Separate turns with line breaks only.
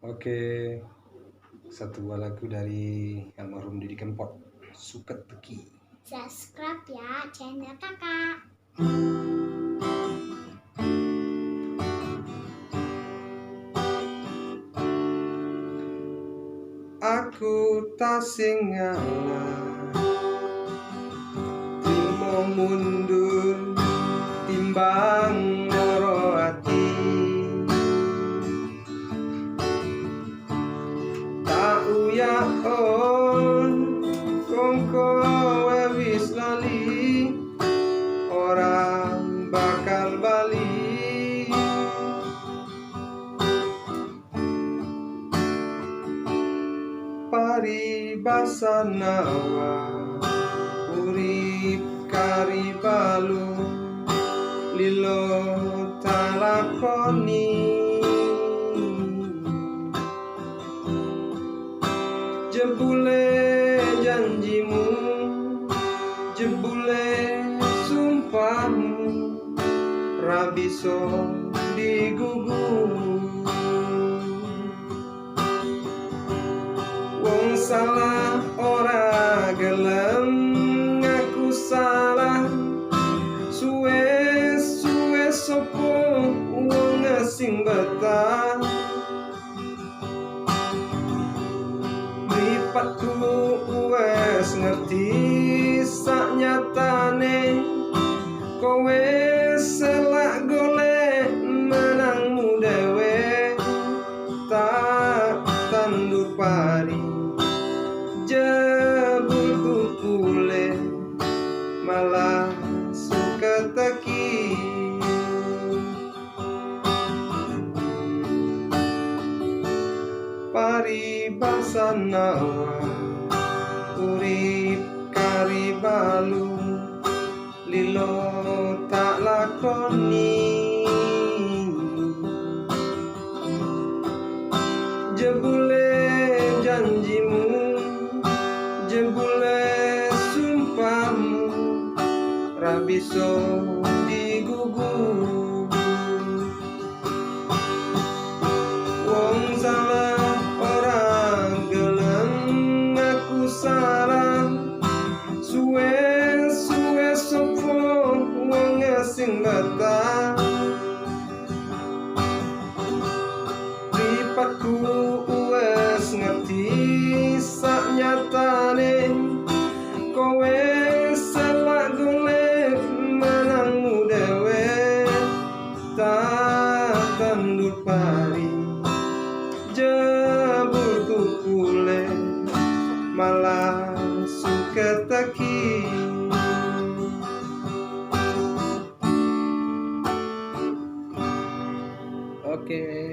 Oke, satu buah lagu dari almarhum Didi Kempot, Suket Teki.
Subscribe ya channel kakak.
Aku tak sing ngalah, trimo mundur timbang loro ati. Tak uyakon kong kowe wis lali, ora bakal bali. Paribasan nawa urip karibalu, lilo talakoni. Jebule janjimu, jebule sumpahmu, ra bisa digugu. Wong salah ora gelem ngaku salah, suwe suwe sopo wong sing betah. Mripatku wes ngerti saknyatane, kowe selak golek menangmu dhewe. Tak tandur pari jebul tukule malah suka teki. Paribasan nawa urip karibalu, lilo tak lakoni. Jebule janjimu, jebule sumpahmu, ra bisa digugu. Wong salah ora gelem ngaku salah, suwe suwe sopo wong sing betah. Mripatku wes ngerti saknyatane, kowe selak golek menangmu dhewe. Tak tandur pari jebul tukule malah suka teki. Oke.